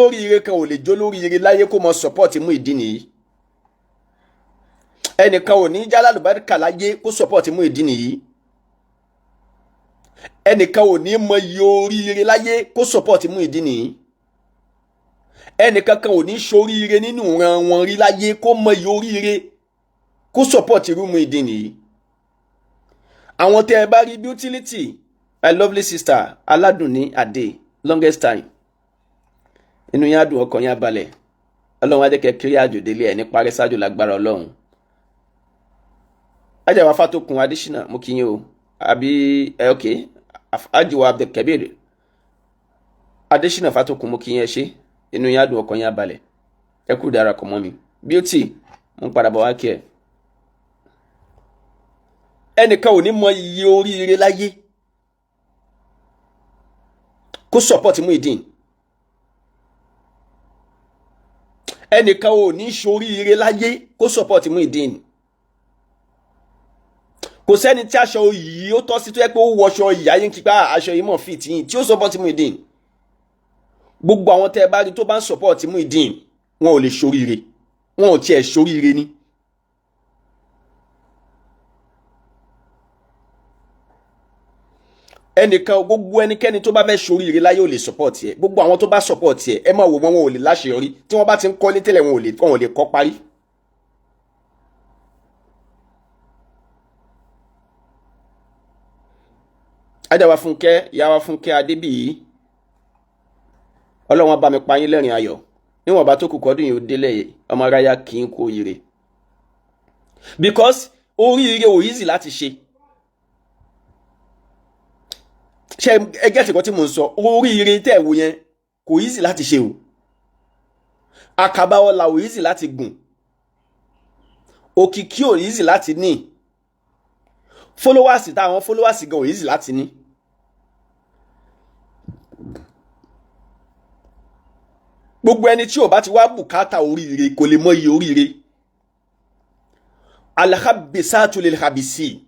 Olóríire kan ò lè jó lóríire láyé kó mọ support Muyideen yìí. Ẹnìkan ò ní jálálùbáríkà láyé kó support Muyideen yìí. Ẹnìkan ò ní mọ iye oríire láyé kó support Muyideen yìí. Ẹnìkan kan ò ní ṣoríire nínú ìran wọn rí láyé kó mọ iye oríire kó support irú Muyideen yìí. Àwọn tẹ́ ẹ bá rí beautility, my lovely sister Aládùnní Adé, longest time, inú yín á dùn, ọkàn yín á balẹ̀. Ọlọ́run á jẹ́ kẹ́ kiri àjò délé ẹ̀ ní parí sájò lágbára Ọlọ́run. Ajáwa Fátókun Adésínà, mo kí yín o. Àbí ẹ ok, Ajiwa Abdulkabir Adésínà Fátókun, mo kí yín, ẹ ṣé. Inú yín á dùn, ọkàn yín á balẹ̀. Ẹ kú darapọ̀ mọ́ mi. Beauty, mo ń padà bọ̀ wá kí ẹ. Ẹnìkan ò ní mọ iye oríire láyé kó support Muyideen. Ẹnìkan ò ní ṣoríire láyé kó support Muyideen. Kò sẹ́ni tí aṣọ yìí ó tọ́ sí tó yẹ pé ó wọṣọ yìí ayé ń kípa aṣọ yìí mọ̀ fit yìí tí ó support Muyideen. Gbogbo àwọn tẹ́ ẹ bá rí tó bá ń support Muyideen, wọn ò lè ṣoríire, wọn ò tiẹ̀ ṣoríire ni. Ẹnìkan, gbogbo ẹnikẹ́ni tó bá fẹ́ ṣoríire láyé ò lè support ẹ. Gbogbo àwọn tó bá support ẹ, ẹ máa wò wọn, wọn ò lè láṣeyọrí. Tí wọ́n bá ti ń kọ́lé tẹ́lẹ̀, wọn ò lè kọ́ parí. Ajáwa Fúnkẹ́, ìyáwa Fúnkẹ́ Adébíyí, Ọlọ́run bá mi pa yín lẹ́rìn ayọ̀ níwọ̀n bá tó kù kọ́dún yìí ó délẹ̀. Ọmọ aráyá kì í kó ire because oríire ò easy láti ṣe. Ṣe ẹgẹ́ tí kan tí mò ń sọ? Oríire tẹ́ ẹ̀ wò yẹn kò easy láti ṣe o. Àkàbà ọlà ò easy láti gùn, òkìkí ò easy láti ní, followers táwọn followers gan ò easy láti ní. Gbogbo ẹni tí ò bá ti wá bùkátà oríire kò lè mọ iye oríire. Alhabisatu lil habisi,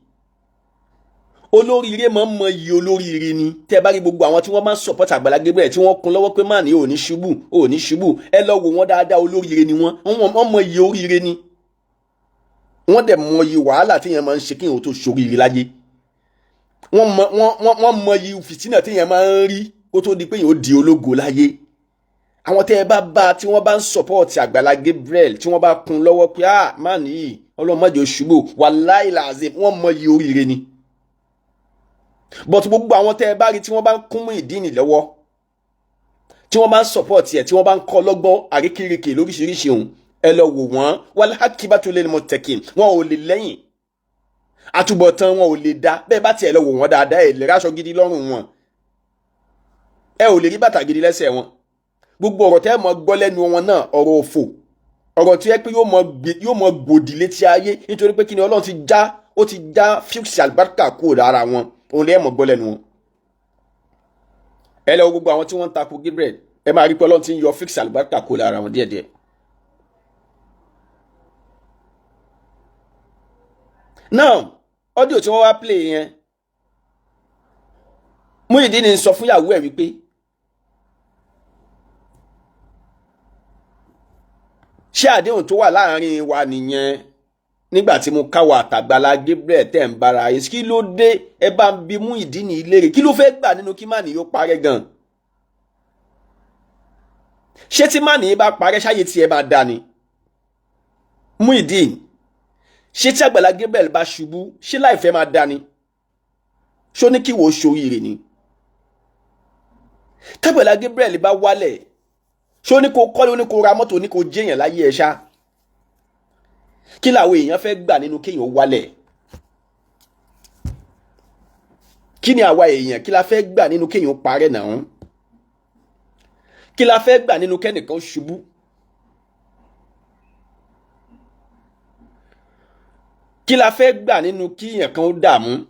olóríire máa ń mọ iye olóríire ni. Tẹ́ ẹ bá rí gbogbo àwọn tí wọ́n máa ń support Àgbàlá Gabriel, tí wọ́n kún lọ́wọ́ pé má ní ò ní ṣubú, ò ní ṣubú, ẹ lọ wò wọ́n dáadáa, olóríire ni wọ́n. Wọ́n mọ iye oríire ni. Wọ́n dẹ̀ mọ iye wàhálà tí yẹn máa ń ṣe kí yẹn tó ṣoríire láyé. Wọ́n mọ iye fìtínà tí yẹn máa ń rí kó tó di pé yẹn ó di ológo láyé. Àwọn tẹ́ ẹ bá bá tí wọ́n bá ń support Àgbàlá Gabriel, tí wọ́n bá kún lọ́wọ́ pé ah, má nìyí, Ọlọ́run má jẹ́ ó ṣubú, wàláhì làzim, wọ́n mọ iye oríire ni. But gbogbo àwọn tẹ́ ẹ bá rí tí wọ́n bá ń kún Muyideen lọ́wọ́, tí wọ́n bá ń support ẹ̀, tí wọ́n bá ń kọ́ lọ́gbọ́n àrékérekè lóríṣiríṣi òun, ẹ lọ wò wọ́n, wal akibatu lil muttaqin, wọn ò lè lẹ́yìn, àtúbọ̀tán wọn ò lè dá. Bẹ́ẹ̀ bá tiẹ̀ lọ wò wọ́n dáadáa, ẹ lè ráṣọ gidi lọ́rùn wọn, ẹ ò lè rí bàtà gidi lẹ́sẹ̀ wọn. Gbogbo ọ̀rọ̀ tẹ́ ẹ mọ̀ gbọ́ lẹ́nu wọn náà, ọ̀rọ̀ òfò, ọ̀rọ̀ tí yẹ pé yóò mọ gbòdì létí ayé, nítorí pé kí ni? Ọlọ́run ti já, ó ti já fíksì àlùbáríkà kúrò lára wọn. Òun lè mọ̀ gbọ́ lẹ́nu wọn. Ẹ lọ gbogbo àwọn tí wọ́n ń takò Gabriel, ẹ máa rí pé Ọlọ́run ti ń yọ fíksì àlùbáríkà kúrò lára wọn díẹ̀díẹ̀. Now, audio tí wọ́n wá play yẹn, Muyideen sọ fún ìyàwó ẹ̀ wípé ṣé àdéhùn tó wà láàrin wa nìyẹn nígbà tí mo káwọ àtàgbàlá Gabriel tẹ̀ ń bára yín? Kí ló dé? Ẹ bá ń bi Muyideen léèrè, kí ló fẹ́ gbà nínú kí má ní yóò parẹ́ gan? Ṣé tí má ní bá parẹ́, ṣáyé tí ẹ máa dá ni, Muyideen? Ṣé tí Àgbàlá Gabriel bá ṣubú, ṣé láìfẹ́ máa dá ni? Ṣó ní kí wò ó ṣoríire ni? Tágbàlá Gabriel bá wálẹ̀, ṣó ní kó kọ́lé, ó ní kó ra mọ́tò, ó ní kó jẹ́yàn láyé ẹ̀ ṣá? Kí làwọn èèyàn fẹ́ gbà nínú kéèyàn wálẹ̀? Kí ni àwa èèyàn, kí la fẹ́ gbà nínú kéèyàn parẹ́ náà? Kí la fẹ́ gbà nínú kẹ́nìkan ṣubú? Kí la fẹ́ gbà nínú kíyàn kan ó dààmú?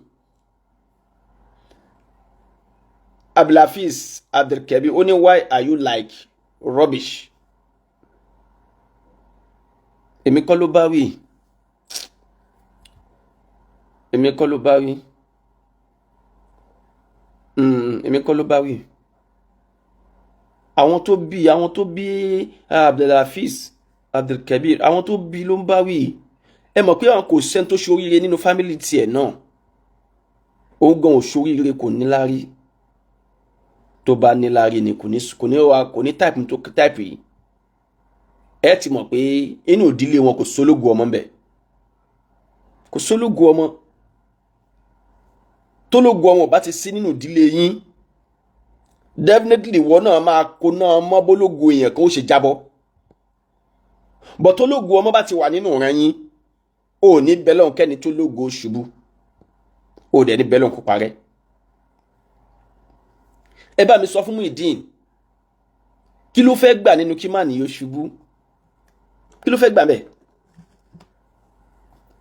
Abdulhafiz Abdulkabi ó ní, "Why are you like rubbish?" Èmi kọ́ ló bá wí, èmi kọ́ ló bá wí, èmi kọ́ ló bá wí. Àwọn tó bí Abdulhafiz Abdulkabir, àwọn tó bí ló ń bá wí. Ẹ mọ̀ pé àwọn kò sẹ́ni tó ṣoríire nínú family tiẹ̀ náà. Òun gan ò ṣoríire, kò níláárí. Tó bá níláárí ni kò ní wa kò ní type tó type yìí. Ẹ ti mọ̀ pé inú ìdílé wọn, kò sólógo ọmọ ńbẹ, kò sólógo ọmọ. Tólógo ọmọ bá ti sí nínú ìdílé yín, definitely wọ́n náà máa kó náà mọ́ bólógo èèyàn kan ó ṣe jábọ́ bọ̀. Tólógo ọmọ bá ti wà nínú ìran yín, ò ní bẹ́lọ̀ kẹ́ni tó lógo ṣubú, ò dẹ̀ ní bẹ́lọ̀ kó parẹ́. Ẹ bá mi sọ fún Muyideen, kí ló fẹ́ gbà nínú kí má nìyó ṣubú? Kí ló fẹ́ gbà bẹ́ẹ̀?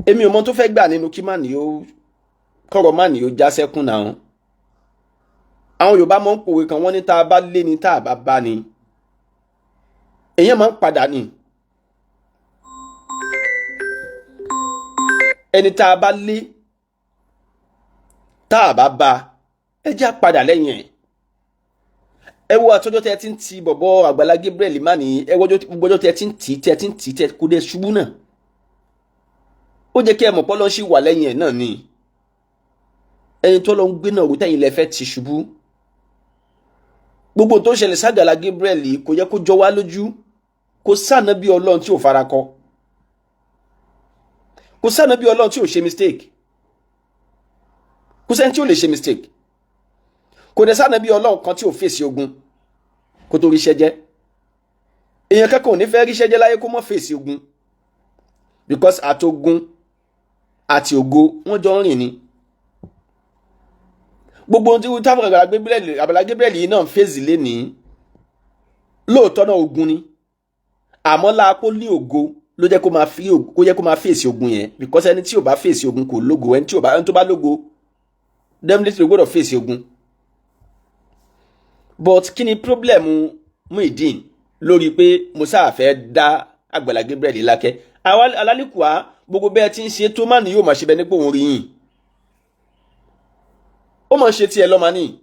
Èmi ò mọ tó fẹ́ gbà nínú kí má nìyó kọ̀rọ̀, má nìyó já sẹ́kùn náà. Àwọn Yorùbá mọ̀ ń pòwe kan, wọ́n ní tá a bá lé ni, tá a bá bá ni, èèyàn máa ń padà ní. Ẹni tá a bá lé, tá a bá bá, ẹ jẹ́ àpadà lẹ́yìn ẹ̀. Ẹ wo àtọ́jọ́ tẹ́ ẹ ti ń ti bọ̀bọ̀ Àgbàlá Gabriel má ní. Ẹ wo gbọ́jọ́ tẹ́ ẹ ti ń tì, tẹ́ ẹ ti ń tì, tẹ́ kó dé ṣubú náà. Ó jẹ́ kí ẹ mọ̀ pé Ọlọ́run ṣì wà lẹ́yìn ẹ̀ náà ni. Ẹni tó lọ ń gbé náà rú tẹ́yìn lẹ fẹ́ ti ṣubú. Gbogbo tó ń ṣẹlẹ̀ sÁgbàlá Gabriel kò yẹ kó jọ wá lójú. Kò sáànà bí Ọlọ́run tí ò fara kọ, kò sáànà bí Ọlọ́run tí ò ṣe mistake, kò sẹ́ni tí ò lè ṣe mistake. Kò dẹ̀ sáànà bí Ọlọ́run kan tí ò fèsì ogun kó tó ríṣẹ́ jẹ́. Èèyàn kẹ́kọ̀ọ́ ò ní fẹ́ ríṣẹ́ jẹ́ láyé kó mọ́ fèsì ogun, because àtogun àti ògo, wọ́n jọ ń rìn ni. Gbogbo ohun tí táwọn Àgbàlá Gabriel yìí náà ń fèsì lénìí, lóòótọ́ náà ogun ni, àmọ́ láàpọ̀ ní ògo ló jẹ́ kó máa fi kó jẹ́ kó máa fèsì ogun yẹn, because ẹni tí ò bá fèsì ogun kò lógo. Ẹni tí ò bá, ẹni tó bá lógo definitely gbọ́dọ̀ fèsì ogun. But kí ni problem Muyideen lórí pé mo sáà fẹ́ dá Àgbàlá Gabriel lákẹ́? Àwa alálìkùá, gbogbo bẹ́ẹ̀ tí ń ṣe tó má ní yóò máa ṣe bẹ́ẹ̀ nípò òun rí yìn, ó mọ̀ ṣe tiẹ̀ lọ́mọ ní.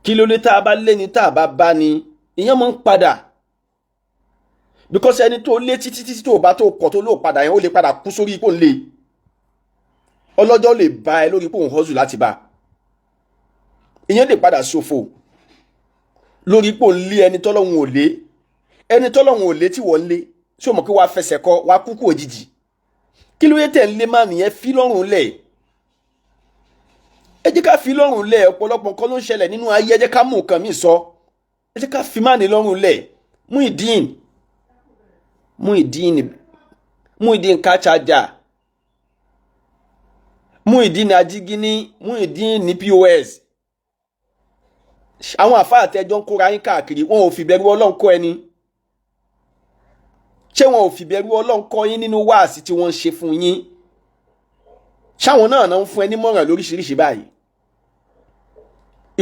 Kí ló dé? Tá a bá lé ni, tá a bá bá ni, ìyẹn máa ń padà, because ẹni tó lé títí títí tó bá tó kọ̀, tó lóò padà yẹn, ó lè padà kú sórí ipò ńlẹ̀. Ọlọ́jọ́ lè bá ẹ lórí ipò òun hustle láti bá ìyẹn, lè padà ṣòfò lórí ipò ńlé. Ẹni tọ́lọ́hun ò lé, ẹni tọ́lọ́hun ò lé tí wọ́n ń lé, ṣé o mọ̀ pé wàá fẹsẹ̀ kọ, wàá kúkú òjijì? Kí ló yẹ tẹ̀ ń lé má nìyẹn? Fi lọ́rùn lẹ̀, ẹ jẹ́ ká fi lọ́rùn lẹ̀. Ọ̀pọ̀lọpọ̀ nǹkan ló ń ṣẹlẹ̀ nínú ayé. Ẹ jẹ́ ká mú nǹkan míì sọ, ẹ jẹ́ ká fi má ní lọ́rùn lẹ̀. Muyideen, Muyideen, Muyideen káchajà, Muyideen ajígíní, Muyideen ní POS. Àwọn àfáà àtẹjọ́ ń kóra yín káàkiri, wọn ò fi bẹ̀rù Ọlọ́run kọ́ ẹni. Ṣé wọn ò fi bẹ̀rù Ọlọ́run kọ́ yín nínú wáàsí tí wọ́n ń ṣe fún yín? Ṣáwọn náà náà ń fún ẹ nímọ̀ràn lóríṣiríṣi báyìí?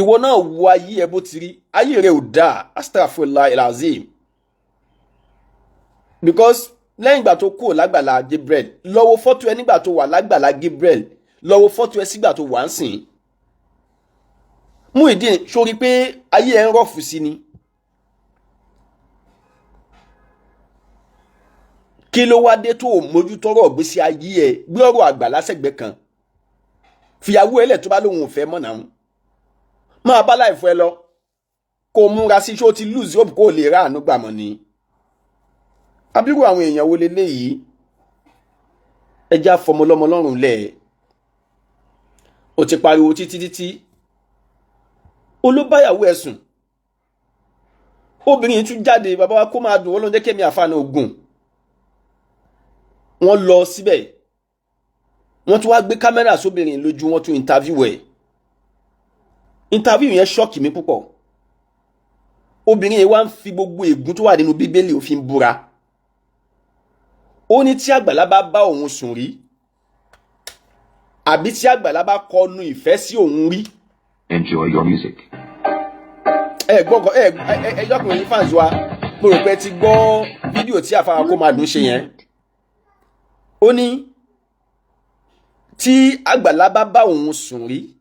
Ìwọ náà wo ayé ẹ bó ti rí. Ayé rẹ ò dáa, astaghfirullah ilazim, because lẹ́yìn ìgbà tó kúrò lágbàlá Gabriel, lọ́wọ́ fọ́tò ẹ nígbà tó wà lágbàlá Gabriel, lọ́wọ́ fọ́tò ẹ sígbà tó wà ń sìn. Muyideen, sórí pé ayé ẹ ń rọ̀fù sí ni. Kí ló wá dé tó o mójútọ́rọ̀ ìgbésí ayé ẹ? Gbé ọ̀rọ̀ àgbàlá sẹ́gbẹ̀ẹ́ kan, fìyàwó ẹ lẹ̀. Tó bá lóun ò fẹ́ mọ̀ náà, máa bá láìfọ́ ẹ lọ, kó o múra sí. Ṣó ti lose hope kó o lè rà àánú gbà mọ́ ni? Abirú àwọn èèyàn wo leléyìí? Ẹ já fọmọlọ́mọ lọ́rùn lẹ̀. O ti pariwo títí títí, olóbáyàwó ẹ̀ sùn. Obìnrin yìí tún jáde. Bàbá wa kó máa dùn wọ́n ló ń jẹ́ kẹ́mi àfààní ogun. Wọ́n lọ síbẹ̀, wọ́n tún wá gbé kámẹ́rà sóbìnrin lójú, wọ́n tún interview ẹ̀. Interview yẹn shock mi púpọ̀. Obìnrin yìí wá ń fi gbogbo ègún tó wà nínú Bíbélì òfin búra. Ó ní tí Àgbàlá bá bá òun sùn rí, àbí tí Àgbàlá bá kọnu ìfẹ́ sí òun rí. Enjoy your music. Ẹ gbọ́ ẹ ẹ ẹ yọkùnrin fans wa, mo rò pé ẹ ti gbọ́ fídíò tí àfàwà kó máa dùn ṣe yẹn. Ó ní tí Àgbàlá bá bá òun sùn rí,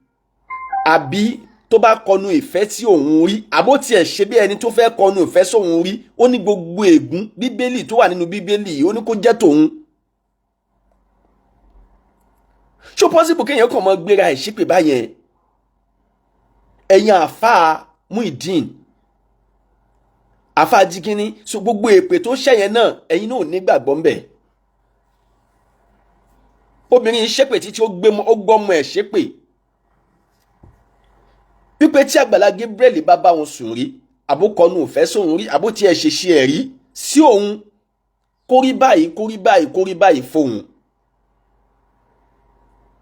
àbí tó bá kọnu ìfẹ́ sí òun rí, àbó tiẹ̀ ṣe bí ẹni tó fẹ́ kọnu ìfẹ́ sóun rí, ó ní gbogbo ègún Bíbélì tó wà nínú Bíbélì yìí, ó ní kó jẹ́ tòun. Ṣó possible kéèyàn kàn mọ́ gbéra ẹ̀ ṣépè báyẹn? Ẹ̀yin àáfàá Muyideen, àáfàá jíkínní, so gbogbo èpè tó ṣẹ̀yẹn náà, ẹ̀yin náà ò nígbàgbọ́ ńbẹ̀. Obìnrin yìí ṣépè títí ó gbọ́mọ ẹ̀ ṣépè wípé tí Àgbàlá Gabriel bá bá wọn sùn rí, àbókọnu òfẹ́ sóun rí, àbó tiẹ̀ ṣe ṣe ẹ̀ rí sí òun, kó rí báyìí, kó rí báyìí, kó rí báyìí fóun.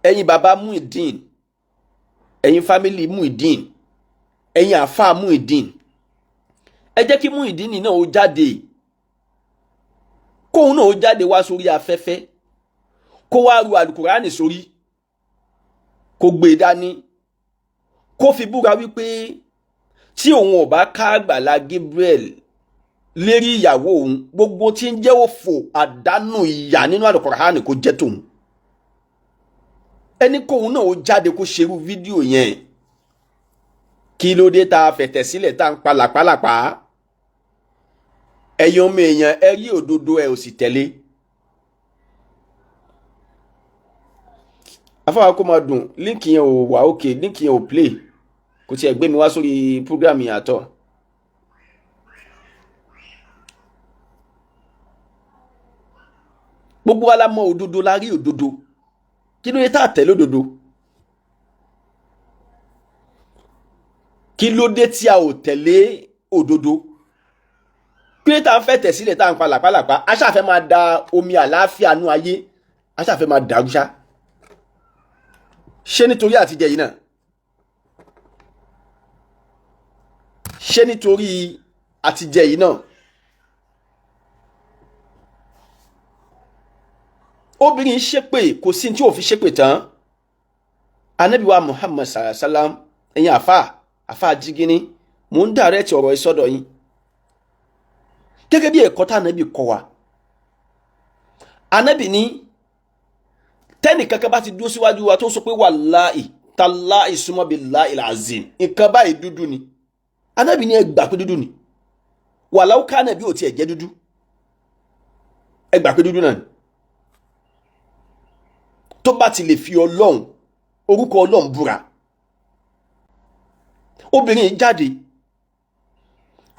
Ẹ̀yin bàbá Muyideen, ẹ̀yin fámìlì Muyideen, ẹ̀yin àáfàá Muyideen, ẹ jẹ́ kí Muyideen náà ó jáde, kóun náà ó jáde wá sórí afẹ́fẹ́, kó wá ru àlùkùránì sórí, kó gbé e dání, kó fi búra wípé tí òun ò bá ká Àgbàlá Gabriel lérí ìyàwó òun, gbogbo tí ń jẹ́ òfò àdánù ìyà nínú àlùkùránì kó jẹ́ tòun. Ẹni kóun náà ó jáde kó ṣerú fídíò yẹn. Kí ló dé tá a fẹ̀tẹ̀ sílẹ̀ tá a ń pa làpálàpá? Ẹ̀yin ọmọ èèyàn, ẹ rí òdodo, ẹ ò sì tẹ̀lé. Afáwa kó máa dùn, líǹkì yẹn ò wà òkè, líǹkì yẹn ò play, kò tiẹ̀ gbé mi wá sórí program yẹn àtọ̀. Gbogbo wa la mọ òdodo, la rí òdodo. Kí ló dé tá a tẹ̀lé òdodo? Kí ló dé tí a ò tẹ̀lé òdodo? Kí ló dé tá a ń fẹ́ tẹ̀ sílẹ̀ tá a ń pa làpálàpá? A ṣàfẹ́ máa da omi àlàáfíà nú ayé, a ṣàfẹ́ máa dàrú ṣá. Ṣé nítorí àtijẹ yìí náà? Ṣé nítorí àtijẹ yìí náà? Obìnrin ṣépè, kò sí tí ò fi ṣépè tán. Ànábì wa Muhammad sallam, ẹ̀yin àfáà, àfáà jígínní, mò ń dàrẹ́tì ọ̀rọ̀ ìsọdọ̀ yín gẹ́gẹ́ bí ẹ̀kọ́ tá ànábì kọ́ wa. Ànábì ní tẹ́nì kankan bá ti dúró síwájú wa tó sọ pé wàláì tàláì súnmọ́ bí láì làzim, nǹkan báyìí dúdú ni. Ànábì ní ẹ gbà pé dúdú ni. Wàláwù ká ànábì ò tiẹ̀ jẹ́ dúdú, ẹ gbà pé dúdú náà ni. Tó bá ti lè fi Ọlọ́run, orúkọ Ọlọ́run búra. Obìnrin yìí jáde,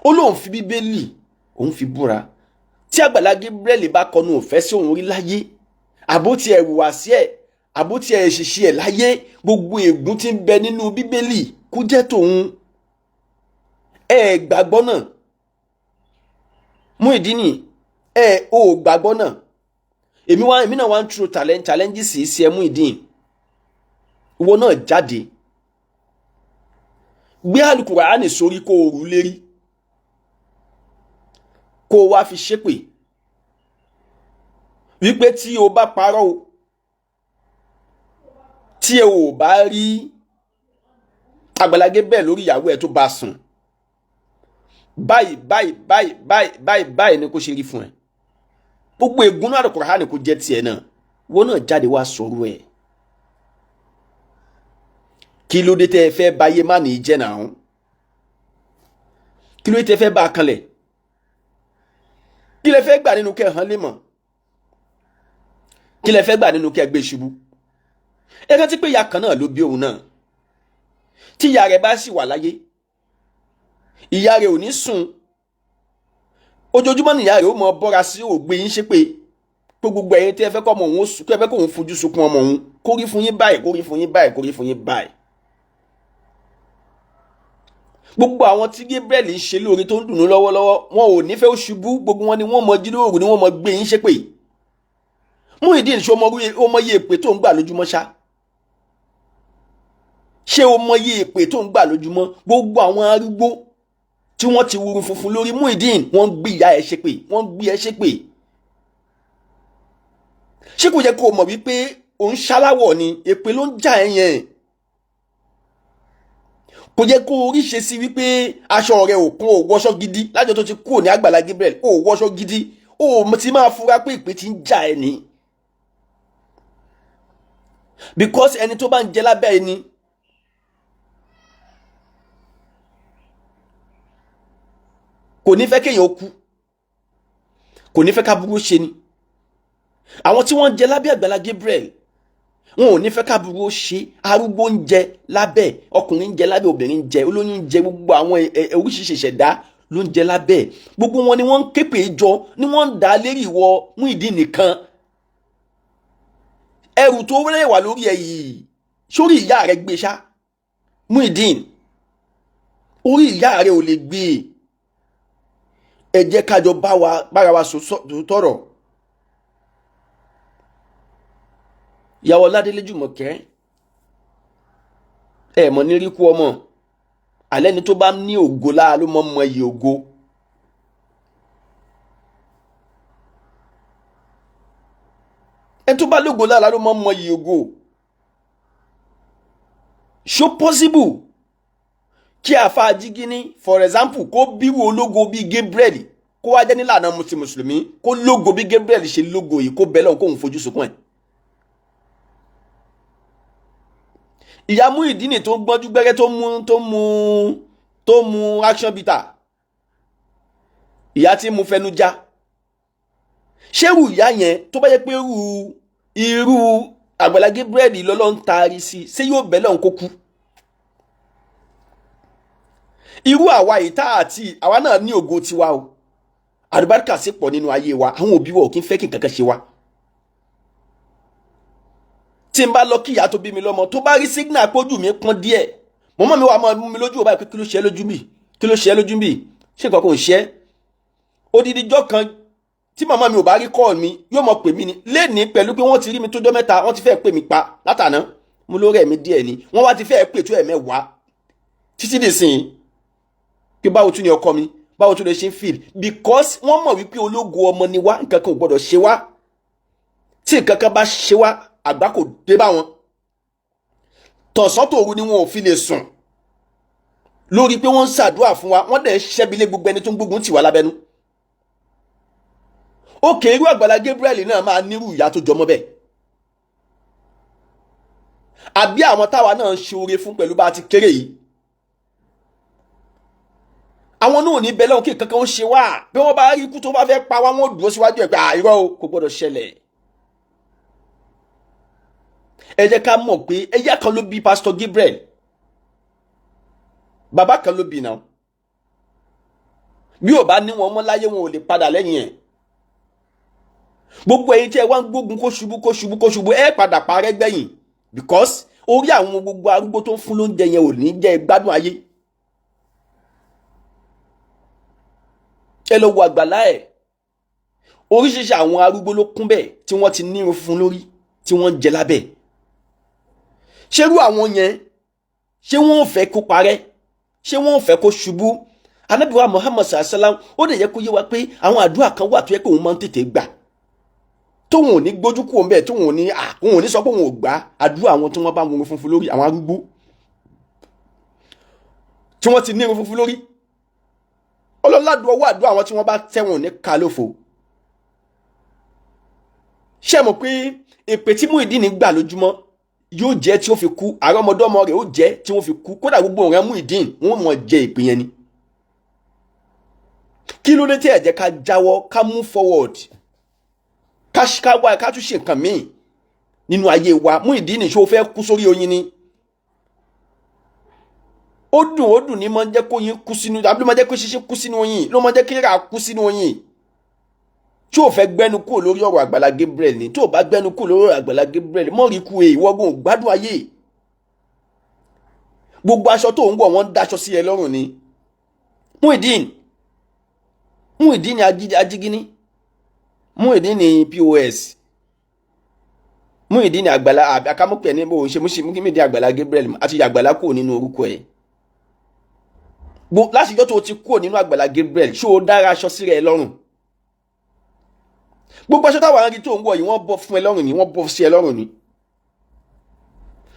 ó lóun fi Bíbélì òun fi búra. Tí Àgbàlá Gabriel bá kọnu òfẹ́ sí òun rí láyé, àbó tiẹ̀ hùwà sí ẹ̀, àbó tiẹ̀ ṣiṣẹ́ ẹ̀ láyé, gbogbo ègún tí ń bẹ nínú Bíbélì kó jẹ́ tòun. Ẹ gbàgbọ́ náà, Muyideen, ẹ ò gbàgbọ́ náà. Èmi náà wá ń tro challenges sí ẹ Muyideen. Ìwọ náà jáde, gbé Àlùkùránì sórí kó o rú lérí, kó o wá fi ṣépè wípé tí o bá parọ́ o, tí o ò bá rí Àgbàlá Gabriel lórí ìyàwó ẹ tó bá sùn, báyìí báyìí báyìí báyìí báyìí báyìí ni kò ṣe rí fún ẹ. Gbogbo ègún náà Àlùkùránì kò jẹ́ tiẹ̀ náà. Ìwọ náà jáde wá sọ̀rọ̀ ẹ̀. Kí ló dé tẹ́ ẹ fẹ́ báyé má ní í jẹ́ náà? Kí ló dé tẹ́ ẹ fẹ́ bá a kanlẹ̀? Kí lẹ fẹ́ gbà nínú kẹ́ hàn lé mọ̀? Kí lẹ fẹ́ gbà nínú kẹ́ gbé ṣubú? Ẹ rántí pé ìyá kan náà ló bí òun náà. Tí ìyá rẹ̀ bá sì wà láyé, ìyá rẹ̀ ò ní sùn. Ojoojúmọ́ nìyá rẹ̀ ó mọ bọ́ra sí ògbé yín ṣépè pé gbogbo ẹ̀yin tí ẹ fẹ́ kọ́ ọmọ òun, kí ẹ fẹ́ kó òun fojú sunkún ọmọ òun, kó rí fún yín báyìí, kó rí fún yín báyìí, kó rí fún yín báyìí. Gbogbo àwọn tí Gabriel ń ṣe lóore tó ń dùnú lọ́wọ́lọ́wọ́, wọn ò ní fẹ́ ó ṣubú. Gbogbo wọn ni wọ́n mọ jíròrò, ni wọ́n mọ gbé yín ṣépè. Muyideen, ṣé o mọ iye èpè tó ń gbà lójúmọ́ ṣá? Ṣé o mọ iye èpè tó ń gbà lójúmọ́? Gbogbo àwọn arúgbó tí wọ́n ti wúru funfun lórí Muyideen, wọ́n ń gbé ìyá ẹ ṣépè, wọ́n ń gbé ẹ ṣépè. Ṣé kò yẹ kó o mọ̀ wípé òun ṣaláwọ̀ ni, èpè ló ń jà ẹ yẹn? Kò yẹ kó o ríṣe sí wípé aṣọ rẹ ò kún, ò wọṣọ gidi lájọ tó ti kúrò ní Àgbàlá Gabriel, ò wọṣọ gidi, ò ti máa fura pé ìpè ti ń jà ẹ ní. Because ẹni tó bá ń jẹ lábẹ́ ẹni, Kò ní fẹ́ kéèyàn kú, kò ní fẹ́ káburú ṣe ni. Àwọn tí wọ́n ń jẹ lábẹ́ Àgbàlá Gabriel, wọn ò ní fẹ́ káburú ṣe. Arúgbó ń jẹ lábẹ́, ọkùnrin ń jẹ lábẹ́, obìnrin ń jẹ, olóyún ń jẹ, gbogbo àwọn oríṣiríṣi ìṣẹ̀dá ló ń jẹ lábẹ́. Gbogbo wọn ni wọ́n ń képè jọ, ni wọ́n ń dá lérí ìwọ Muyideen nìkan. Ẹrù tó rẹ̀ wà lórí ẹ yìí, sórí ìyá rẹ gbé ṣá. Muyideen, orí ìyá rẹ ò lè gbé. Ẹ jẹ́ kájọ bára wa sọ tọrọ. Ìyàwó Ọládélé Jùmọ̀kẹ́, ẹ mọ̀ ní ríkú ọmọ alẹ́ ni tó bá ní ògo lára ló mọ̀ mọ iyì ògo. Ẹni tó bá lógo lára ló mọ̀ mọ iyì ògo. Ṣó possible kí àfa Jígínní, for example, kó bírú ológo bíi Gabriel, kó wá jẹ́ nílànà mùsùlùmí, kó lógo bí Gabriel ṣe lógo yìí, kó bẹ́ẹ̀ lọ́hùn kóun fojú sunkún ẹ̀? Ìyá Muyideen tó gbọ́njú gbẹ́rẹ́, tó mú action bitter, ìyá tí mu fẹnu já, ṣérù ìyá yẹn tó bá yẹ pé irú Àgbàlá Gabriel lọ́lọ́ ń taari sí, ṣé yóò bẹ́ẹ̀ lọ́hùn kó kú? Irú àwa yìí tá àti àwa náà ní ògo tiwa o, àlùbáríkà sì pọ̀ nínú ayé wa. Àwọn òbí wa ò kí ń fẹ́ kí nǹkan kan ṣe wa. Tí n bá lọ kí ìyá tó bí mi lọ́mọ, tó bá rí signal pójú mi pọ́n díẹ̀, mọ́mọ́ mi wà máa mú mi lójú ọba pé kí ló ṣe é lójú mi, kí ló ṣe é lójú mi, ṣé nǹkan kò ń ṣe é? Odidi ijọ́ kan tí màmá mi ò bá rí call mi, yóò mọ̀ pè mí ni lénìí, pẹ̀lú pé wọ́n ti rí mi tójọ́ mẹ́ta, wọ́n ti fẹ́ pè mí pa látàná, mo lórí ẹ̀mí díẹ̀ ni wọ́n wá ti fẹ́ pè tó ẹ̀mẹ́wàá títí dìsìn pé báwo tún ni ọkọ mi, báwo tún lè ṣe ń feel, because wọ́n mọ̀ wípé ológo ọmọ ni wá, nǹkan kan ò gbọ́dọ̀ ṣe wá. Tí nǹkan kan bá ṣe wá, àgbá kò dé bá wọn. Tọ̀sán tòru ni wọn ò fi lè sùn lórí pé wọ́n ń ṣàdúrà fún wa, wọ́n dẹ̀ ń ṣẹ́bi lé gbogbo ẹni tó ń gbógun tì wá lábẹ́nú. Òkè irú Àgbàlá Gabriel náà máa nírú ìyá tó jọmọ́ bẹ́ẹ̀, àbí àwọn táwa náà ń ṣe oore fún pẹ̀lú bá a ti kéré yìí, àwọn náà ò ní bẹ́ẹ̀ lọ́hùn kí nǹkan kan ó ṣe wá. Bí wọ́n bá rí ikú tó bá fẹ́ pa wá, wọ́n dúró síwájú ẹ̀ pé àìrọ́ o, kò gbọ́dọ̀ ṣẹlẹ̀. Ẹ jẹ́ ká mọ̀ pé ẹ̀yà kan ló bí Pastor Gabriel, bàbá kan ló bí náà. Bí ò bá ní wọn mọ́ láyé, wọn ò lè padà lẹ́yìn ẹ̀. Gbogbo ẹ̀yin tí ẹ wá ń gbógun kó ṣubú, kó ṣubú, kó ṣubú, ẹ padà parẹ́ gbẹ̀yìn, because orí àwọn gbogbo arúgbó tó ń fún lóúnjẹ yẹn ò ní jẹ́ gbádùn ayé. Ẹ lọ wo àgbàlá ẹ̀, oríṣiríṣi àwọn arúgbó ló kún bẹ́ẹ̀ tí wọ́n ti nírun funfun lórí tí wọ́n ń jẹ lábẹ́. Ṣerú àwọn yẹn, ṣé wọ́n ò fẹ́ kó parẹ́? Ṣé wọ́n ò fẹ́ kó ṣubú? Ànábì wa Muhammad sallam, ó lè yẹ kó yé wa pé àwọn àdúrà kan wà tó yẹ kó òun máa ń tètè gbà, tóun ò ní gbójú kúrò ńbẹ̀, tóun ò ní òun ò ní sọ pé òun ò gbà àdúrà àwọn tí wọ́n bá wọn funfun lórí, àwọn arúgbó tí wọ́n ti ní irun funfun lórí. Ọlọ́ládùn ọwọ́ àdúrà àwọn tí wọ́n bá tẹ̀wọ̀n ní kálófo. Ṣé mọ̀ pé èpè tí Muyideen gbà lójúmọ́ yóò jẹ́ tí ó fi kú, àrọ́mọdọ́mọ rẹ̀ ó jẹ́ tí wọ́n fi kú, kódà gbogbo ọ̀rẹ́ Muyideen wọ́n mọ̀ jẹ èpè yẹn ni. Kí ló dé tí ẹ jẹ́ ká jáwọ́, ká move forward, ká wá ká tún ṣe nǹkan míì nínú ayé wa? Muyideen, ṣó fẹ́ kú sórí oyin ni? Ó dùn ní máa ń jẹ́ kó yín kú sínú, àbí ló máa jẹ́ kó ṣiṣẹ́ kú sínú oyin, ló máa jẹ́ kí rà kú sínú oyin. Tí o fẹ́ gbẹ́nu kúrò lórí ọ̀rọ̀ Àgbàlá Gabriel ni, tí o bá gbẹ́nu kúrò lórí ọ̀rọ̀ Àgbàlá Gabriel, mọ́ rí kú e, ìwọ́gùn gbádùn ayé. Gbogbo aṣọ tó ń wọ̀, wọ́n ń daṣọ sí ẹ lọ́rùn ni. Muyideen Ajígínní, Muyideen ní POS, Muyideen ní Àgbàlá akámọ́pẹ̀ ní bó ṣe Muyideen Àgbàlá Gabriel àti Àgbàlá kúrò nínú orúkọ ẹ̀. Látijọ́ tó ti kúrò nínú Àgbàlá Gabriel, ṣó o dára aṣọ sí rẹ lọ́rùn? Gbogbo aṣọ táwọn arí tó ń wọ̀ yìí, wọ́n bọ́ fún ẹ lọ́rùn ni, wọ́n bọ́ sí ẹ lọ́rùn ni.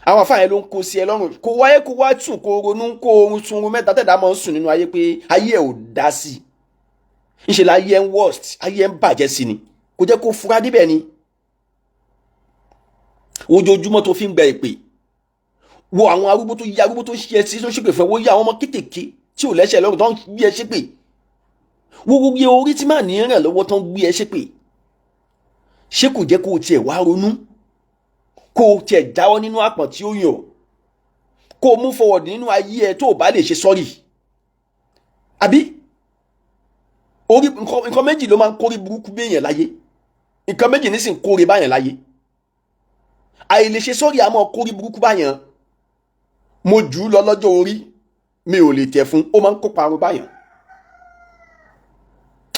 Àwọn afáàyàn ló ń kó sí ẹ lọ́rùn. Kó wáyé, kó wá tún, kó ronú, kó oorun sun oorun mẹ́ta tẹ̀dá máa ń sùn nínú ayé pé ayé ẹ̀ ò dá sí i. Ńṣe la ayé ẹ̀ ń worst, ayé ẹ̀ ń bàjẹ́ sí ni. Kò jẹ́ kó fura débẹ̀ ni. Ojoojúmọ́ tó fi ń gba ìpè, wo àwọn arúgbó tó yí arúgbó tó ṣe ẹ sí tó ṣépè fún ẹ, wo yí àwọn ọmọ kéékèèké tí ò lẹ́sẹ̀ lọ́rùn tó ń gbé ẹ ṣépè. Gbogbo iye orí tí màá ní ràn lọ́wọ́ tán gbé ẹ ṣépè, ṣé kò jẹ́ kó o tiẹ̀ wá ronú, kó o tiẹ̀ jáwọ́ nínú àpọ̀n tí ó yàn, kó o move forward nínú ayé ẹ tó o bá lè ṣe sorry? Àbí orí nǹkan méjì ló máa ń kórí burúkú béèyàn láyé, nǹkan méjì ní sì ń kóre báyàn láyé. Àìlè ṣe sorry àmọ́ kórí burúkú báyàn. Mo jù ú lọ lọ́jọ́ orí, mi ò lè tẹ̀ fún, ó máa ń kó parun báyàn.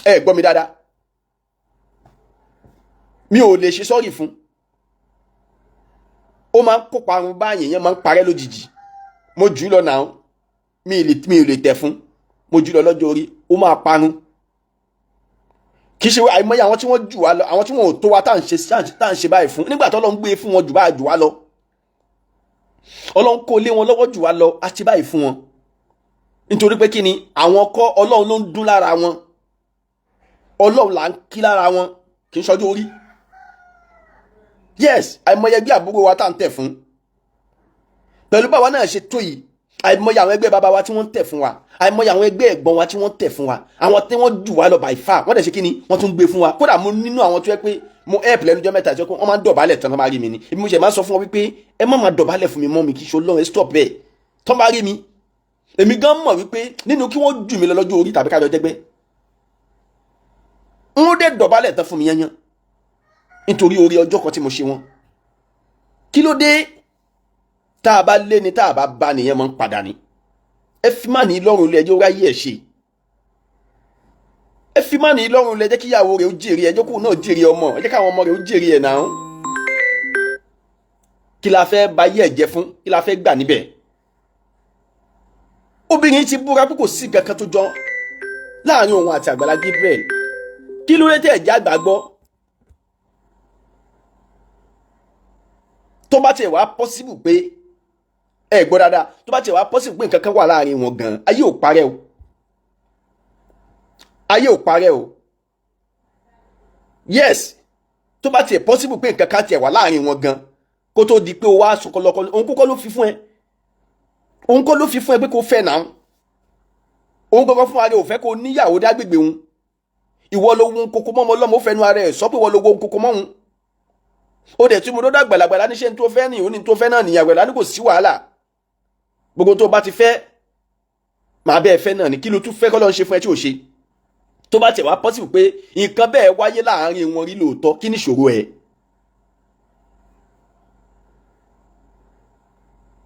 Ẹ gbọ́ mi dáadáa, mi ò lè ṣe sorry fún, ó máa ń kó parun báyàn, yẹn máa ń parẹ́ lójijì. Mo jù ú lọ náà, mi ò lè tẹ̀ fún, mo jù ú lọ lọ́jọ́ orí, ó máa parun. Kì í ṣe àìmọye àwọn tí wọ́n jù wá lọ, àwọn tí wọ́n ò tó wa tá à ń ṣe báyìí fún, nígbà tó Ọlọ́run gbé fún wọn jù báyìí jù wá lọ, Ọlọ́run kó lé wọn lọ́wọ́ jù wá lọ, á ti báyìí fún wọn. Nítorí pé kí ni? Àwọn kọ́, Ọlọ́run ló ń dún lára wọn, Ọlọ́run là ń kí lára wọn, kì í ṣọjọ́ orí. Yes, àìmọye ẹgbẹ́ àbúrò wa tá à ń tẹ̀ fún pẹ̀lú báwa náà ṣe tó yìí, àìmọye àwọn ẹgbẹ́ bàbá wa tí wọ́n ń tẹ̀ fún wa, àìmọye àwọn ẹgbẹ́ ẹ̀gbọ́n wa tí wọ́n ń tẹ̀ fún wa, àwọn tí wọ́n jù wá lọ by far, wọ́n dẹ̀ ṣe kí ni? Wọ́n tún gbé fún wa. Kódà mo nínú àwọn tó yẹ pé mo help lẹ́nu jọ́ mẹ́ta, tó yẹ pé wọ́n máa ń dọ̀bálẹ̀ tán tó máa rí mi ni. Ibi mo ṣe máa ń sọ fún wọn wípé ẹ má máa dọ̀bálẹ̀ fún mi mọ́, mi kì í ṣe Ọlọ́run, ẹ stop bẹ́ẹ̀. Tán bá rí mi, èmi gan mọ̀ wípé nínú kí wọ́n jù mí lọ lọ́jọ́ orí tàbí kájọ jẹ́gbẹ́, ń dẹ̀ dọ̀bálẹ̀ tán fún mi yányán nítorí orí ọjọ́ kan tí mo ṣe wọn. Kí ló dé? Tá a bá lé ni, tá a bá bá nìyẹn máa ń padà ní. Ẹ fi má ní lọ́rùn ilé ẹjọ́ ráyé ẹ̀ ṣe. Ẹ fi má ní lọ́rùn ilé, jẹ́ kíyàwó rẹ̀ ó jèrè, ẹjọ́ kóun náà jèrè ọmọ, ẹ jẹ́ káwọn ọmọ rẹ̀ ó jèrè ẹ̀ náà. Kí la fẹ́ ba yé ẹ̀ jẹ́ fún? Kí la fẹ́ gbà níbẹ̀? Obìnrin ti búra pé kò sí nǹkan kan tó jọ láàrin òun àti Àgbàlá Gabriel. Kí ló dé tẹ̀ ẹ̀jẹ̀ àgbà gbọ́? Tó bá tiẹ̀ wá possible pé ẹ gbọ́ dáadáa, tó bá tiẹ̀ wá possible pé nǹkan kan wà láàrin wọn gan, ayé ò parẹ́ o, ayé ò parẹ́ o. Yes, tó bá tiẹ̀ possible pé nǹkan kan tiẹ̀ wà láàrin wọn gan, kó tó di pé o wá sọkọlọkọ, òun kókó ló fi fún ẹ, òun kọ́ ló fi fún ẹ pé kó fẹ́ náà. Òun gangan fún ara ẹ ò fẹ́ kó níyàwó dágbègbè òun. Ìwọ ló wun kókó mọ́ ọmọ ọlọ́mọ, ó fẹnu ara ẹ̀ sọ pé ìwọ ló wun kókó mọ́ òun. Ó dẹ̀ tún mo dọ́dọ̀ àgbàlagbà ní ṣé n tó fẹ́ ní òun ní tó fẹ́ náà nìyàwó ẹ̀ ní kò sí wàhálà, gbogbo tó bá ti fẹ́ màá bẹ́ẹ̀ fẹ́ náà ní. Kí ló tún fẹ́ kọ́ ló ń ṣe fún ẹ tí ò ṣe? Tó bá tẹ̀ wá possible pé nǹkan bẹ́ẹ̀ wáyé láàárín wọn rí lóòótọ́, kí ni ìṣòro ẹ̀?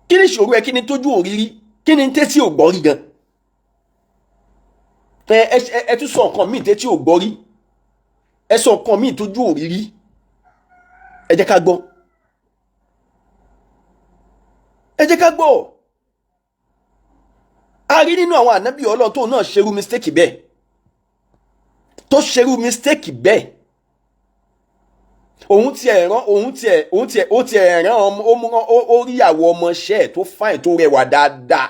Kí ni ìṣòro ẹ? Kí ni tójú òrírí? Kí ni tẹ́tí ò gbọ́ rí gan? Ẹ ẹ tún sọ nǹkan míì tẹ́tí ò gbọ́ rí, ẹ sọ nǹkan míì tójú òrírí, ẹ jẹ́ ká gbọ́, ẹ jẹ́ ká gbọ́. A rí nínú àwọn ànábì Ọlọ́run tóun náà ṣerú mistake bẹ́ẹ̀, tó ṣerú mistake bẹ́ẹ̀. Òun tiẹ̀ rán, òun tiẹ̀ òun tiẹ̀ ó tiẹ̀ rán ọmọ, ó mú ó rí àwọ̀ ọmọọṣẹ́ ẹ̀ tó fine, tó rẹwà dáadáa.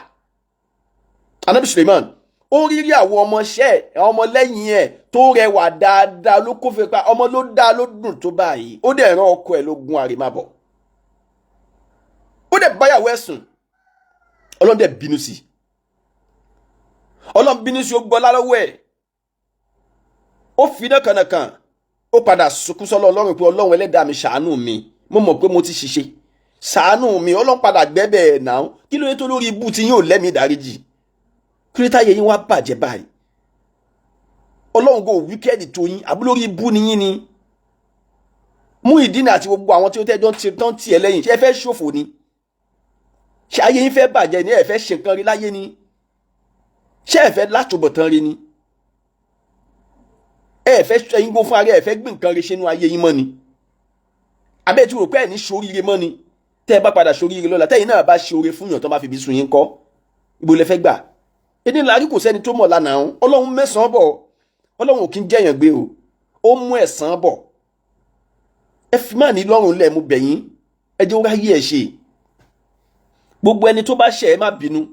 Anabi Suleiman, ó rí rí àwọ̀ ọmọọṣẹ́ ẹ̀, ọmọlẹ́yìn ẹ̀ tó rẹwà dáadáa, ló kó fẹ́ pa ọmọ ló dáa, ló dùn tó báyìí. Ó dẹ̀ rán ọkọ ẹ̀ ló gun àrèmábọ̀, ó dẹ̀ báyàwó ẹ̀ sùn. Ọlọ́run dẹ̀ bínú sí i, Ọlọ́run bínú sí i, ó gbọ́ lálọ́wọ́ ẹ̀, ó fi iná kànàkàn, ó padà sunkún sọ́lọ́ Ọlọ́run pé Ọlọ́run ẹlẹ́dàá mi, ṣàánú mi, mo mọ̀ pé mo ti ṣiṣẹ́, ṣàánú mi. Ọlọ́run padà gbẹ́bẹ̀ ẹ̀ náà. Kí ló dé tó lórí ibú tí yín ò lẹ́mìí ìdáríjì? Kí ló dé táyé yín wá bàjẹ́ báyìí? Ọlọ́run kò wíkẹ́ẹ̀dì tó yín, àbí lórí ibú ni yín ni? Muyideen àti gbogbo àwọn tí ó tẹ́jọ́ tán tiẹ̀ lẹ́yìn, ṣé ẹ fẹ́ ṣòfò ni? Ṣé ayé yín fẹ́ bàjẹ́ ni? Ẹ fẹ́ ṣe nǹkan rí láyé ni? Ṣé ẹ fẹ́ látúbọ̀tán rí ni? Ẹ fẹ́ ẹyin gbó fún ara ẹ fẹ́ gbé nǹkan rí sínú ayé yín mọ́ ni? Abẹ́ tí o rò pé ẹ̀ ní ṣoríire mọ́ ni? Tẹ́ ẹ bá padà ṣoríire lọ́la, tẹ́yìn náà bá ṣe oore fún yàn tó bá fi ibi sùn yín kọ́, ibo lẹ fẹ́ gbà? Ẹni láàrí kò sẹ́ni tó mọ̀ lánàá. Ọlọ́run mẹ́sàn-án bọ̀, Ọlọ́run ò kí ń jẹ́yàn gbé o, ó mú ẹ̀san bọ̀. Ẹ fi má ní lọ́rùn lẹ̀, mú bẹ̀yìn, ẹ jẹ́ ó ráyè ẹ̀ ṣe. Gbogbo ẹni tó bá ṣẹ̀, ẹ má bínú.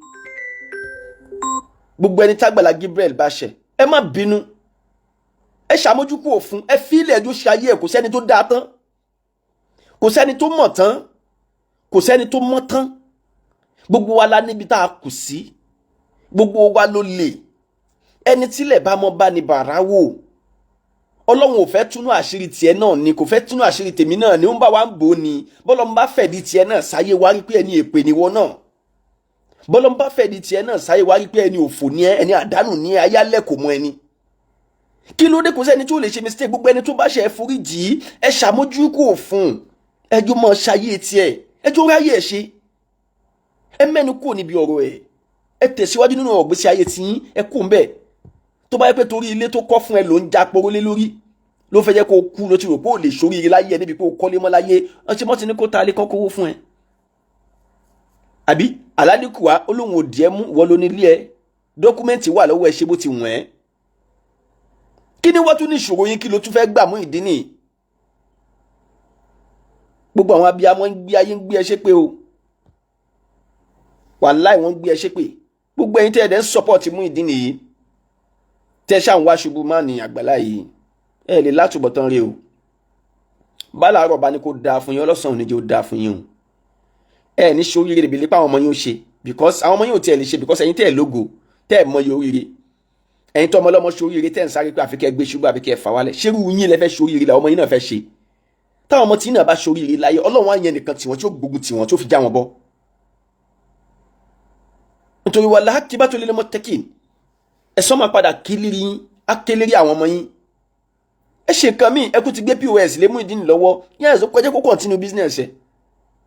Gbogbo ẹni tágbàlá Gabriel bá ṣẹ̀, ẹ má bínú, ẹ ṣàmójúkú òfun, ẹ fi ilẹ̀ ẹjọ́ ṣe ayé ẹ̀. Kò sẹ́ni tó dáa tán, kò sẹ́ni tó mọ̀ tán, kò sẹ́ni tó mọ̀ tán. Gbogbo wa la níbi tá a kù sí, gbogbo wa ló lè, Ẹni tílẹ̀ bá mọ́ bá ní bàrá wò. Ọlọ́run ò fẹ́ túnú àṣírí tiẹ̀ náà ni, kò fẹ́ túnú àṣírí tèmi náà ni, ó ń bá wa ń bò ó ni. Bọ́lọ́ ń bá fẹ̀dí tiẹ̀ náà sáyé wá rí pé ẹni èpè ni wọ́n náà. Bọ́lọ́ ń bá fẹ̀dí tiẹ̀ náà sáyé wá rí pé ẹni òfò ni ẹ, ẹni àdánù ni ẹ, ayálẹ̀ kò mọ ẹni. Kí ló dé? Kò sẹ́ni tó lè ṣe mistake. Gbogbo ẹni tó bá ṣe, ẹ forí jì í, ẹ ṣàmójúkò fún ẹjọ́ mọ́ ṣayé tiẹ̀, ẹjọ́ ráyè ẹ ṣe, ẹ mẹ́nu kúrò níbi ọ̀rọ̀ ẹ̀, ẹ tẹ̀síwájú nínú ọ̀gbésí ayé tiyín, ẹ kú ń bẹ́ẹ̀. Tó bá yẹ pé torí ilé tó kọ́ fún ẹ ló ń já poró lé lórí, ló fẹ́ jẹ́ kó o kú, ló ti rò pé ó lè ṣoríire láyé ẹ níbi pé o kọ́lé mọ́ láyé, ọtí mọ́ ti ní kó ta ilé kọ́ kówó fún ẹ. Àbí aládìkùwá olóhùn òdì ẹ mú wọ́n ló nílé ẹ, document wà lọ́wọ́ ẹ, ṣe bó ti wọ̀n ẹ́. Kí ni wọ́n tún ní ìṣòro yín? Kí ló tún fẹ́ gbà mú ìdí nìyí? Gbogbo àwọn abiyamọ ń gbé ayé ń gbé ẹ ṣépè o. Wàláì, wọ́n ń gbé ẹ ṣépè. Gbogbo ẹ̀yin tẹ́ ẹ dẹ̀ ń support Muyideen nìyí, tẹ́ ṣáà ń wá ṣubú má ní àgbàlá yìí, ẹ lè látúbọ̀tán rí o. Bálàárọ̀ bá ní kó dáa fún yín, ọlọ́sàn-án ò ní jẹ́ ó dáa fún yín o. Ẹ ní ṣe oríire ìbílẹ̀ pé àwọn ọmọ yín ó ṣe, because àwọn ọmọ yín ò tiẹ̀ lè ṣe, because ẹ̀yin tẹ́ ẹ̀ lógo, tẹ́ ẹ̀ mọyì oríire, ẹ̀yin tó ọmọ ọlọ́mọ ṣe oríire, tẹ́ ẹ̀ ń sáré pé àfikẹ́ gbé ṣubú, àfikẹ́ fà wálẹ̀, ṣérú yín lẹ fẹ́ ṣe oríire làwọn ọmọ yín náà fẹ́ ṣe? Táwọn ọmọ tí náà bá ṣe oríire láyé, Ọlọ́run á yẹn nìkan tiwọn tí ó gbógun tiwọn tí ó fi já wọn bọ́, nítorí wà láàkíbátò lil muttaqin. Ẹ̀sán máa padà kílérí yín, á kélérí àwọn ọmọ yín. Ẹ ṣe nǹkan míì. Ẹ kú ti gbé POS lé Muyideen lọ́wọ́. Yẹn ẹ̀sọ́ kọjá kó continue business ẹ.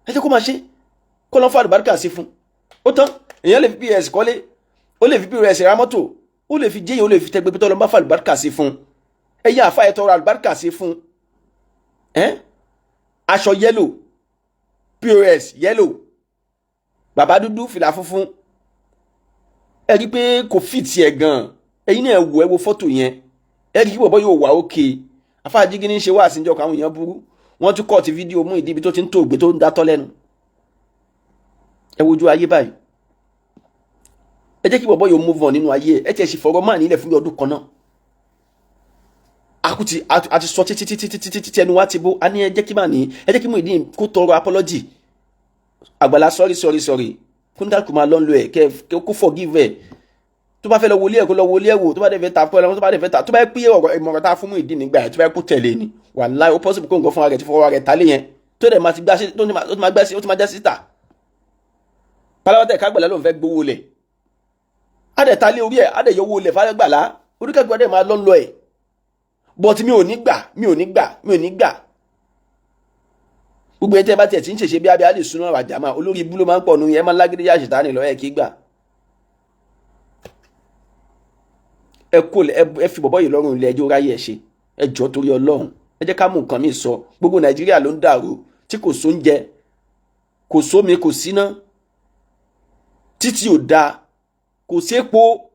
Ẹ jẹ́ kó máa ṣe, kó lọ́n fún àlùbáríkà sí fún. Ó tán. Èèyàn lè fi POS kọ́lé, ó lè fi POS ra mọ́tò, ó lè fi jẹ́yìn, ó lè fi tẹ́gbẹ́ pé tọ́lọ́ bá fún àlùbáríkà sí fún. Ẹ yá àfa, ẹ tọrọ àlùbáríkà sí fún ẹ. Aṣọ yellow, POS yellow, bàbá dúdú, fìlà funfun, ẹ rí i pé kò fit ẹ gan. Ẹ̀yin náà wò, ẹ wo fọ́tò yẹn, ẹ rí i pé bọ̀bọ́ yóò wà ókè. Afáàjígí ní ṣe wá àsìnjọ kan, àwọn èèyàn burú, wọ́n tún kọ́ ti fídíò mú ìdí ibi tó ti ń tó ògbé tó ń dátọ́ lẹ́nu. Ẹ wojú ayé báyìí. Ẹ jẹ́ kí bọ̀bọ́ yóò move on nínú ayé ẹ. Tiẹ̀ sì fọ̀rọ̀ máa nílẹ̀ fún ọdún kan náà. Akuti àti sọ títí títí títí títí, ẹnu wa ti bó. A ní ẹ jẹ́ kí máa ní, ẹ jẹ́ kí Muyideen kó tọrọ apology. Àgbàlá, sorry, sorry, sorry. Kúndàkù máa lọ́n lo ẹ̀ kẹ́ kó forgive ẹ̀. Tó bá fẹ́ lọ wọlé ẹ̀, kó lọ wọlé ẹ̀ wò. Tó bá dẹ̀ fẹ́ ta fún ẹ, tó bá dẹ̀ fẹ́ ta, tó bá pé ọ̀rọ̀ ìmọ̀ràn tá a fún Muyideen nígbà yẹn, tó bá kó tẹ̀lé ni, wàláhì, ó possible kó nǹkan fúnra rẹ̀ ti fọwọ́ rẹ̀ tálé yẹn, tó dẹ̀ máa ti gbá sí, tó máa gbá sí, ó ti máa já síta pálábátẹ̀ kágbàlá ló ń fẹ́ gbowó lẹ̀, á dẹ̀ tálé orí ẹ̀, á dẹ̀ yọ owó lẹ̀ fágbàlá oríkàgbà dẹ̀ máa lọ́ lọ ẹ̀. But mi ò ní gbà, mi ò ní gbà, mi ò ní gbà. Gbogbo ẹni tẹ́ bá tiẹ̀ tí ń ṣèṣe bí abẹ́ á lè súná àjàmá, olórí ibú ló máa ń pọ̀ nù yẹn, máa ń lágídí yá ṣètánì lọ ẹ̀ kí gbà. Ẹ kó ẹ fi bọ̀bọ̀ yìí lọ́rùn ilé ẹjọ́ ráyè ẹ ṣe. Ẹ jọ, torí Ọlọ́run, ẹ jẹ́ ká mú nǹkan mi sọ. Gbogbo Nàìjíríà ló ń dàrú, tí kò sóúnjẹ, kò sómi, kò síná, títí ò dáa, kò sépo,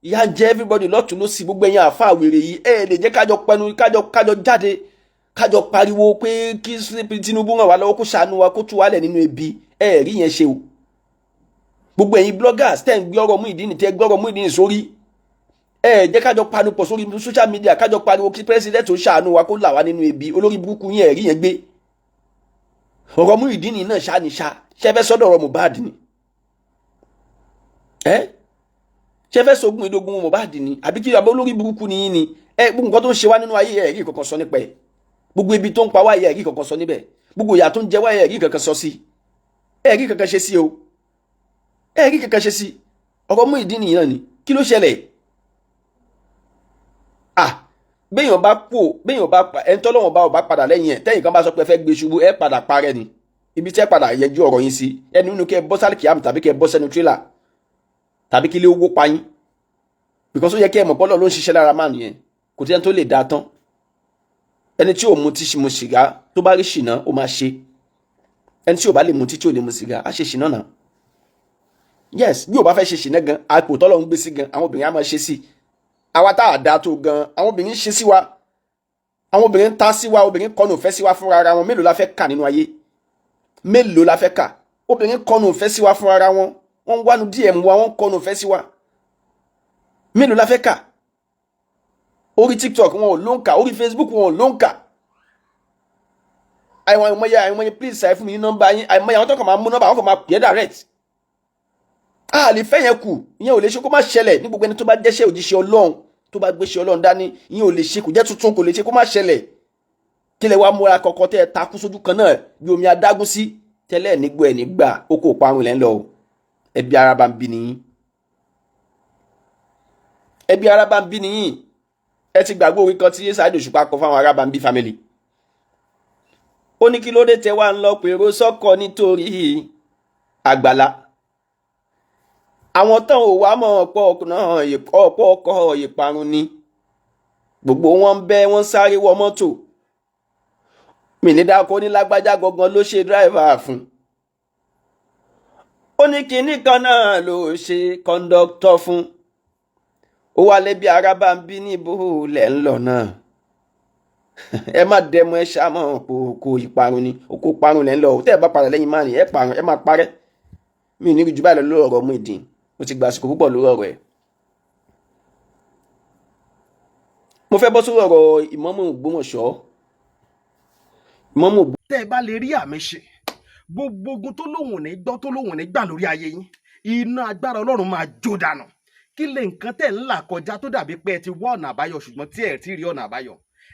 ìyà ń jẹ everybody lọ́tún lọ́sì. Gbogbo ẹ̀yin àfa àwèrè yìí, ẹ lè jẹ́ kájọ pẹnu, kájọ jáde, kájọ pariwo pé kí Tinubu ràn wá lọ́wọ́, kó ṣàánú wa, kó tú wálẹ̀ nínú ebi. Ẹ rí yẹn ṣe o. Gbogbo ẹ̀yin bloggers tẹ́ ń gbé ọ̀rọ̀ Muyideen, tẹ́ gbé ọ̀rọ̀ Muyideen sórí, ẹ jẹ́ kájọ panupọ̀ sórí social media, kájọ pariwo kí president ó ṣàánú wa, kó là wá nínú ebi. Olórí burúkú yẹn, ẹ rí yẹn gbé. Ọ̀rọ̀ Muyideen náà ṣá ni ṣá ṣe fẹ́ sọ́dọ̀ ọ̀rọ̀ Mohbad ni? Ẹ ṣe fẹ́ sọgún ìdógún Mohbad ni? Àbí kí abọ́ olórí burúkú ni yín ni? Ẹ gbogbo nǹkan tó ń ṣe wá nínú ayé, ẹ rí kankan sọ nípa ẹ. Gbogbo ibi tó ń pa wá, ẹ rí kankan sọ níbẹ̀. Gbogbo ìyà tó ń jẹ wá, ẹ rí kankan sọ sí, ẹ rí kankan ṣe sí o, ẹ rí kankan ṣe sí. Ọ̀rọ̀ Muyideen nìyẹn ni. Kí ló ṣẹlẹ̀? Ah, béèyàn bá kú, béèyàn bá ẹni tọ́lọ́wọ́n bá ò bá padà lẹ́yìn ẹ̀, tẹ́yìn kan bá sọ pé ẹ fẹ́ gbé ṣubú, ẹ padà parẹ́ ni. Ibi tẹ́ padà yẹjú ọ̀rọ̀ yín sí ẹni nínú kẹ́ ẹ bọ́ sálì kìámù, tàbí kẹ́ ẹ bọ́ sẹ́nu tírélà, tàbí kí ilé owó pa yín, because ó yẹ kí ẹ mọ̀ bọ́lọ̀ ló ń ṣiṣẹ́ lára máà nìyẹn. Kò tí ẹni tó lè dáa tán. Ẹni tí ò mu tí mu sìgá, tó bá rí ṣìnà, ó máa ṣe. Ẹni tí ò bá lè mu tí tí ò lè mu sìgá, á ṣe ṣìnà náà. Yes, bí ò bá fẹ́ ṣe ṣìnà gan, àpò tọ́lọ̀ ń gbé sí gan, àwọn obìnrin á máa ṣe sí àwa tá a dá tó gan. Àwọn obìnrin ń ṣe sí wa, àwọn obìnrin ń ta sí wa, obìnrin kọnu ìfẹ́ sí wa fúnra ara wọn. Mélòó la fẹ́ kà nínú ayé? Mélòó la fẹ́ kà? Obìnrin kọnu ìfẹ́ sí wa fúnra ara wọn. Wọ́n ń wánu DM wa, wọ́n kọnu ìfẹ́ sí wa. Mélòó la fẹ́ kà? Orí TikTok wọn ò ló ń kà, orí Facebook wọn ò ló ń kà. Àwọn àìmọye, àìmọye, "Please, ẹ fún mi ní nọ́mbà yín." Àìmọye àwọn tó kàn máa mú nọ́mbà, àwọn kan máa pè é direct. A lè fẹ́ yẹn kù. Ìyẹn ò lè ṣe kó má ṣẹlẹ̀ ní gbogbo ẹni tó bá jẹ́ṣẹ́ òjíṣẹ́ Ọlọ́run, tó bá gbéṣẹ́ Ọlọ́run dání. Ìyẹn ò lè ṣe, kò jẹ́ tuntun, kò lè ṣe kó má ṣẹlẹ̀. Kí lẹ wá múra kọkọ tẹ́ ẹ takú sójú kan náà bí omi adágún sí tẹ́lẹ̀ nígbò ẹ̀ nígbà ó kò parun lẹ́ ń lọ o? Ẹbí ara bá ń bí nìyí, ẹbí ara bá ń bí nìyí. Ẹ ti gbàgbé orin kan tí Saheed Òṣùpá kọ fáwọn ará bá ń bí family. Ó ní, kí ló dé tẹ wá ń lọ pèrò sọ́kọ nítorí Àgbàlá? Àwọn tán ò wá mọ̀ ọ̀pọ̀ náà, ọ̀pọ̀ ọkọ̀ ìparun ni gbogbo wọn ń bẹ́, wọ́n sáré wọ mọ́tò. Mi ní dáko ní lágbájá gangan ló ṣe driver fún. Ó ní kinní kan náà ló ṣe conductor fún. Ó wá lẹ́bi ara bá ń bí, níbo lẹ̀ ń lọ náà? Ẹ má dẹmu, ẹ ṣàmọ̀ kò ìparun ni, kò parun lẹ̀ ń lọ. Tẹ́ ẹ bá padà lẹ́yìn máa ní ẹ parun, ẹ má parẹ́. Mi ní jù báyìí lọ lórí ọ̀rọ̀ Muyideen. Mo ti gba àsìkò púpọ̀ lórí ọ̀rọ̀ ẹ̀. Mo fẹ́ bọ́ sórí ọ̀rọ̀ Ìmáàmù Ògbómọ̀ṣọ́, Ìmáàmù. Tẹ́ ẹ bá lè rí àmì ṣe, gbogbo ogun tó lóhùn ní gbọ́, tó lóhùn ní gbà lórí ayé yín, iná agbára Ọlọ́run máa jó dànù. Kí lè nǹkan tẹ̀ ń là kọjá tó dàbí pé ẹ ti wá ọ̀nà àbáyọ, ṣùgbọ́n tí ẹ ti rí ọ̀nà àbáyọ?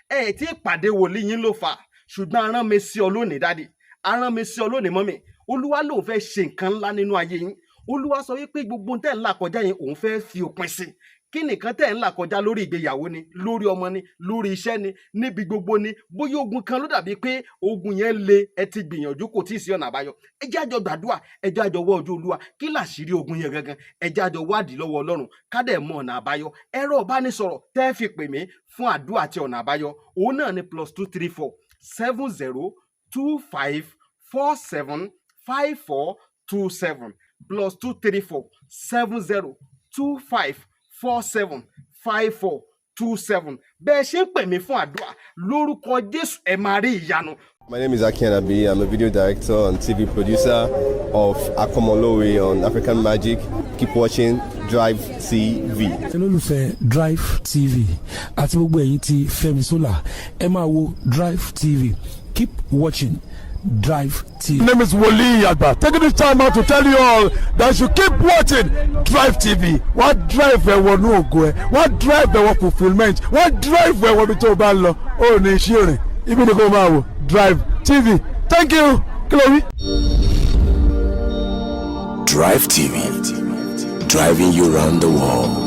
Ẹ ti pàdé wòlíì yín ló fà. Ṣùgbọ́n arán mi sí ọ lónìí, daddy, arán mi sí ọ lónìí, mummy. Olúwa lòun fẹ́ ṣe nǹkan ńlá nínú ayé yín. Olúwa sọ wípé gbogbo tẹ̀ ń là kọjá yẹn, òun fẹ́ fi òpin sí. Kí nìkan tẹ̀ ń là kọjá? Lórí ìgbéyàwó ni, lórí ọmọ ni, lórí iṣẹ́ ni, níbi gbogbo ni. Bóyá ogun kan ló dàbí pé ogun yẹn le, ẹ ti gbìyànjú, kò tí ì sí ọ̀nà àbáyọ. Ẹ jẹ́ àjọ gbàdúrà, ẹ jẹ́ àjọ wọ ojú Olúwa. Kí làṣírí ogun yẹn gangan? Ẹ jẹ́ àjọ wádìí lọ́wọ́ Ọlọ́run, ká dẹ̀ mọ ọ̀nà àbáyọ. Ẹ̀rọ ìbánisọ̀rọ̀ tẹ́ fi pè mí fún àdúrà àti ọ̀nà àbáyọ, òun náà ni +234 70 25 47 54 27, +234 70 25 47 54 27. Bẹ́ẹ̀ ṣe ń pè mí fún àdúrà, lórúkọ Jésù, ẹ máa rí ìyanu. My name is Aki Anabi. I'm a video director and TV producer of Akomolowe on African Magic. Keep watching Drive TV. Olólùfẹ́ Drive TV àti gbogbo ẹ̀yin tí Fẹ́mi Sola, ẹ máa wo Drive TV. Keep watching Drive TV. My name is Wole Agba. Taking this time out to tell you all that you keep watching Drive TV. Wọ́n drive ẹ wọnú ògo ẹ, wọ́n drive ẹ wọ fulfilment, wọ́n drive ẹ wọ ibi tó o bá ń lọ. Ó ní iṣẹ́ rìn, ibi ni kò máa wò Drive TV. Thank you. Kí ló wí? Drive TV, driving you round the world.